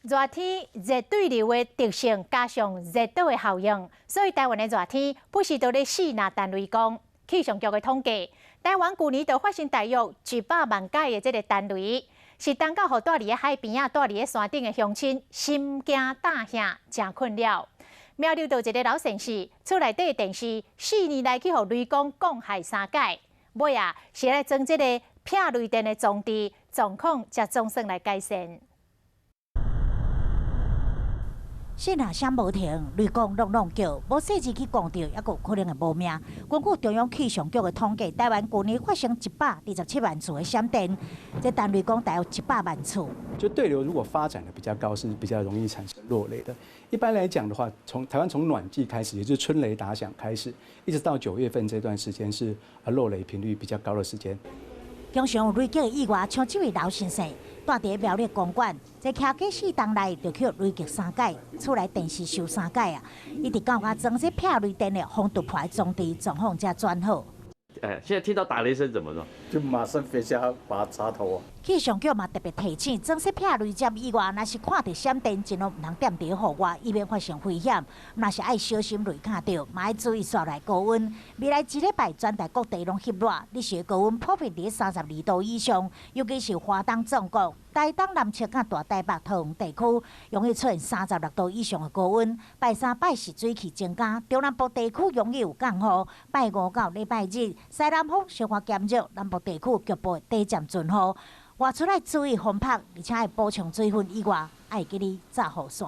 熱天熱對流的特性加上熱島的效應，所以台灣的熱天不時都咧四若電雷公。氣象局的統計，台灣舊年就發生大約100萬擺的這个電雷，是凍到予蹛佇咧海邊仔、蹛佇咧山頂的鄉親心驚膽嚇，誠困擾。苗栗就一个老先生，厝內底的電視4年來去予雷公摃害三擺，尾仔是來裝這个避雷電的裝置，狀況才總算來改善。線若閃無停，雷公隆隆叫，無細緻去摃著，猶閣有可能會無命。根據中央氣象局的統計，台灣舊年發生127萬次的閃電，這電雷公大約一百萬次。就對流如果發展的比較高，是比較容易產生落雷的。一般來講的話，從台灣從暖季開始，也就是春雷打響開始，一直到9月份這段時間是啊落雷頻率比較高的時間。經常有雷擊的意外，像這位老先生，蹛佇苗栗公館，這騎機四冬來就去雷擊三擺，厝內電視燒三擺啊！一直到佮裝這避雷電的防突破裝置，狀況才轉好。哎，現在聽到打雷聲怎麼說？就馬上回家拔插頭啊！氣象局嘛特別提醒，裝設避雷針以外，若是看著閃電，盡量毋通踮佇戶外，以免發生危險。若是愛小心雷敲著，嘛愛注意紲來高溫。未來一禮拜，全台各地攏翕熱，日時高溫普遍佇32度以上，尤其是華東縱谷、台東南側佮大台北桃園地區，容易出現36度以上的高溫。拜三、拜四水汽增加，中南部地區容易有降雨。拜五到禮拜日，西南風小可減弱，南部地區局部短暫陣雨。外出愛注意風曝，而且愛補充水分以外，愛記得紮雨傘。